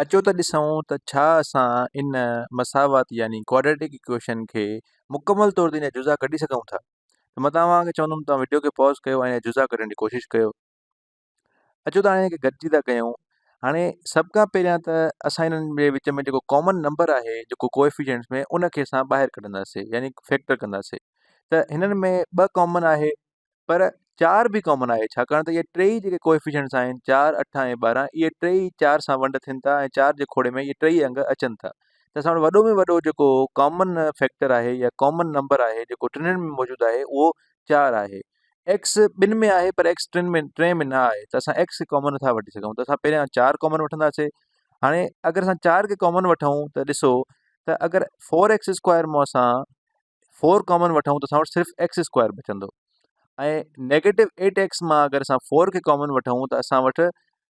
اچو ته ڏسون ته ڇا اسان ان مساوات يعني ڪواڊريٽڪ ايڪويشن کي مڪمل طور تي ان جا جزا ڪڍي سگهون ٿا ته مان توهان کي چوندم توهان وڊيو کي پاز ڪيو ۽ جزا ڪڍڻ جي ڪوشش ڪيو. اچو ته هاڻي ان کي گڏجي ٿا ڪيون. هاڻي سڀ کان پهريان ته اسان انهن جي وچ ۾ جيڪو ڪامن نمبر آهي جيڪو ڪوئفيشنٽس ۾ ان کي اسان ٻاهر ڪڍنداسين يعني فيڪٽر ڪنداسين ته هنن ۾ ٻه ڪامن آهي پر چار به ڪامن آهي ڇاڪاڻ ته اهي ٽيئي جيڪي ڪوئفيشنٽس آهن چار اٺ ۽ 12 اهي ٽيئي چار سان ونڊ ٿين ٿا ۽ چار جي کوڙي ۾ اهي ٽيئي انگ اچن ٿا ته اسان وٽ وڏو ۾ وڏو جيڪو ڪامن فيڪٽر آهي يا ڪامن نمبر آهي جيڪو ٽنهن ۾ موجود آهي اهو چار آهي. ايڪس ٻن ۾ آهي پر ايڪس ٽن ۾ ٽئين ۾ نه آهي ته اسان ايڪس کي ڪامن نٿا وٺي سگهون ته اسان پهريان چار ڪامن وٺنداسين. هاڻي اگر اسان چار کي ڪامن وٺون ته ڏسو ته اگر فور ايڪس اسڪوائر مان اسان فور ڪامن وٺون ته اسان وٽ صرف ايڪس اسڪوائر بچندو ۽ نيگيٽو ايٽ ايڪس مان اگر اسان فور کي ڪامن وٺون ته اسان وٽ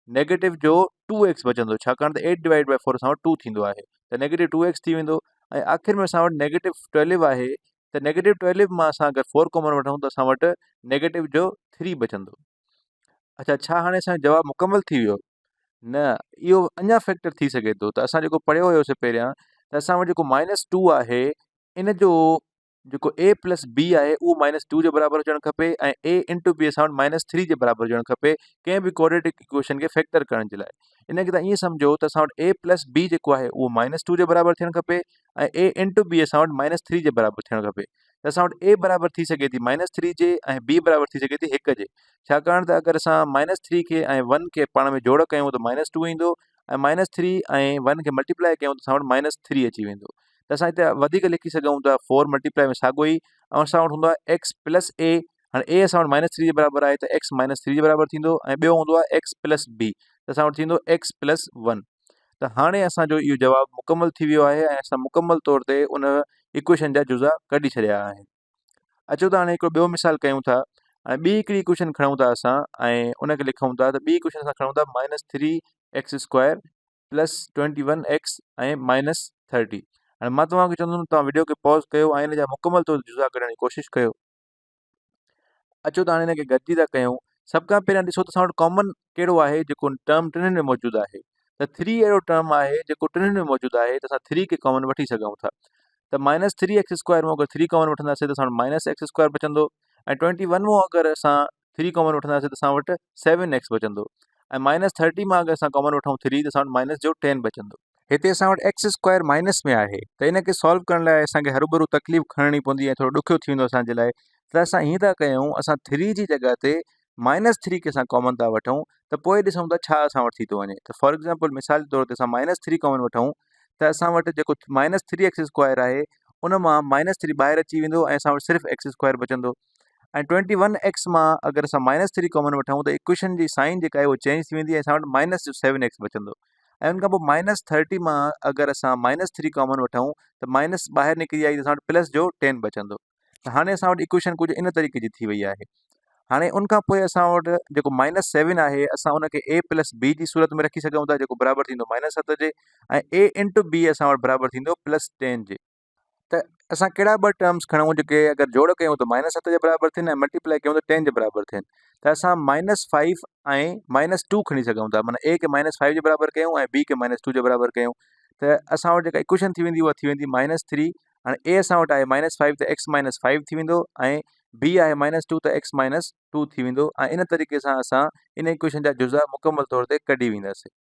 نيگيٽو جو ٽو ايڪس بچندو ڇاڪاڻ ته ايٽ ڊوائيڊ بائي فور اسان وٽ ٽو ٿيندو آهي ته نيگيٽو ٽو ايڪس ٿي ويندو ۽ آخر ۾ اسان وٽ نيگيٽو ٽويلو آهي ته نيگيٽو ٽويلو مان اسان اگر فور ڪامن وٺون ته اسان وٽ نيگيٽو جو ٿري بچندو. اڇا ڇا هاڻي اسان جو جواب مڪمل ٿي ويو؟ نه اهو اڃا فيڪٽر ٿي سگهي ٿو ته اسان جيڪو پڙهيو هيوسي پهريان ته اسان وٽ جيڪو مائنس ٽو آهي ان جو جيڪو اي پلس بي آهي اهو مائنس ٽو جي برابر هجڻ کپي ۽ اي انٽو بي اسان وٽ مائنس ٿري جي برابر هجڻ کپي ڪنهن به ڪواڊريٽڪ ايڪويشن کي فيڪٽر ڪرڻ جي لاء ان کي تان ائين سمجهو ته اسان وٽ اي پلس بي جيڪو آهي اهو مائنس ٽو جي برابر ٿيڻ کپي ۽ اي انٽو بي اسان وٽ مائنس ٿري جي برابر ٿيڻ کپي ته اسان وٽ اي برابر ٿي سگهي ٿي مائنس ٿري جي ۽ بي برابر ٿي سگهي ٿي هڪ جي ڇاڪاڻ ته اگر اسان مائنس ٿري کي ۽ ون کي پاڻ ۾ جوڙ ڪيون ته مائنس ٽو ايندو ۽ مائنس ٿري ۽ ون کي ملٽيپلائي ڪيون ته اسان وٽ مائنس ٿري اچي ويندو ته اسان هتي وڌيڪ لکي سگهون ٿا فور ملٽيپلائي ۾ ساڳيو ئي ۽ اسان وٽ هوندو آهي ايڪس پلس اي هاڻي اي اسان وٽ مائنس ٿري جي برابر آهي ته ايڪس مائنس ٿري جي برابر ٿيندو ۽ ٻيو هوندو آهي ايڪس پلس بي ته اسان وٽ ٿيندو ايڪس پلس ون ته هاڻي اسان جو اهو جواب مڪمل ٿي ويو آهي ۽ اسان مڪمل طور تي ان ايڪويشن جا جزا ڪڍي ڇڏيا آهن. اچو ته هاڻي هڪڙو ٻيو مثال ڪيون ٿا ۽ ٻي هڪڙي ايڪويشن کڻون ٿا اسان ۽ ان کي لکون ٿا ته ٻي ايڪويشن اسان کڻون ٿا minus three x square plus twenty one x ۽ minus 30. هاڻي مان توهان کي چوندم توهان وڊيو کي پاز ڪيو ۽ ان جا مڪمل طور جزا ڪڍڻ جي ڪوشش ڪيو. اچو ته هاڻي هن کي گڏجي ٿا ڪيون. سڀ کان پهريان ڏسو ته اسان وٽ ڪامن ڪهڙو آهي جيڪو ٽرم ٽنهن ۾ موجود آهي ته ٿري اهڙو ٽرم آهي جيڪو ٽنهن ۾ موجود آهي ته اسان ٿري کي ڪامن وٺي سگهون ٿا ته مائنس ٿري ايڪس اسڪوائر مون اگر ٿري ڪامن وٺنداسين ته اسان وٽ مائنس ايڪس اسڪوائر بچندو ۽ ٽوئنٽي ون مون اگر اسان ٿري ڪامن وٺنداسين ته اسان وٽ سيون ايڪس بچندو ۽ مائنس ٿرٽي مان اگر اسان ڪامن وٺون ٿري ته اسان وٽ مائنس جو ٽين بچندو. هتي اسان وٽ ايڪس اسڪوائر مائنس ۾ آهي ته ان کي سالو ڪرڻ لاء اسان کي هروڀرو تڪليف کڻڻي پوندي ۽ ٿورو ڏکيو ٿي ويندو اسان جي لاء ته اسان ائين ٿا ڪيون اسان ٿري جي جڳهه تي مائنس ٿري کي اسان ڪامن ٿا وٺون ته پوء ڏسون ته ڇا اسان وٽ ٿي ٿو وڃي ته فار ايگزامپل مثال جي طور تي اسان مائنس ٿري ڪامن وٺون ته اسان وٽ جيڪو مائنس ٿري ايڪس اسڪوائر آهي ان مان مائنس ٿري ٻاهر اچي ويندو ۽ اسان وٽ صرف ايڪس اسڪوائر بچندو ۽ ٽوئنٽي ون ايڪس مان اگر اسان مائنس ٿري ڪامن وٺون ته ايڪويشن جي سائن جيڪا آهي اها چينج ٿي ويندي ۽ اسان وٽ مائنس جو سيون ايڪس بچندو ۽ ان کان پوء مائنس ٿرٽي مان اگر اسان مائنس ٿري ڪامن وٺون ته مائنس ٻاهر نڪري آئي ته اسان وٽ پلس جو ٽين بچندو ته هاڻي اسان وٽ ايڪويشن ڪجهه ان طريقي جي ٿي وئي آهي هاڻي ان کان پوء اسان وٽ جيڪو مائنس سيون آهي اسان ان کي اي پلس بي جي صورت ۾ رکي سگهون ٿا جيڪو برابر ٿيندو مائنس ست جي ۽ اي انٽو بي اسان وٽ برابر ٿيندو پلس ٽين جي. ته اسان ڪهڙا ٻه ٽرمز کڻون جيڪي اگر جوڙ ڪيون ته مائنس ست جي برابر ٿين ۽ ملٽيپلائي ڪيون ته ٽين جي برابر ٿين ته اسان مائنس فائيو ۽ مائنس ٽو کڻي سگهون ٿا معنيٰ اي کي مائنس فائيو جي برابر ڪيون ۽ بي کي مائنس ٽو جي برابر ڪيون ته اسان وٽ جيڪا ايڪويشن ٿي ويندي اها ٿي ويندي مائنس ٿري هاڻي اي اسان وٽ آهي مائنس فائيو ته ايڪس مائنس فائيو ٿي ويندو ۽ بي آهي مائنس ٽو ته ايڪس مائنس ٽو ٿي ويندو ۽ ان طريقي سان اسان ان ايڪويشن جا جزا مڪمل طور تي ڪڍي وينداسين.